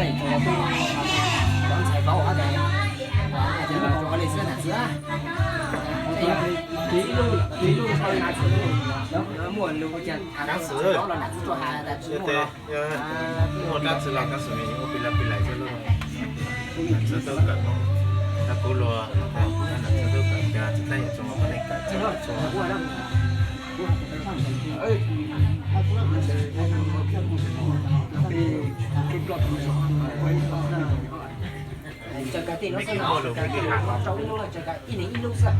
Cov ntxhais vauv hov tas, ces los rau qhov li xwb nam txiv. Muaj lus cas tham dab tsi los nam txiv tuaj hais tas tsis muaj. Muaj dab tsi los tab sis ua pis laj pis lais xwb lauj. Nam txiv tub kawm Hmoob, tab kuv luag, nam txiv tub kawm cas tsis tau yuav txog koj neej kawm txog txog. Tseem kawg tij no xwb, tseem kawg ib lub xwb.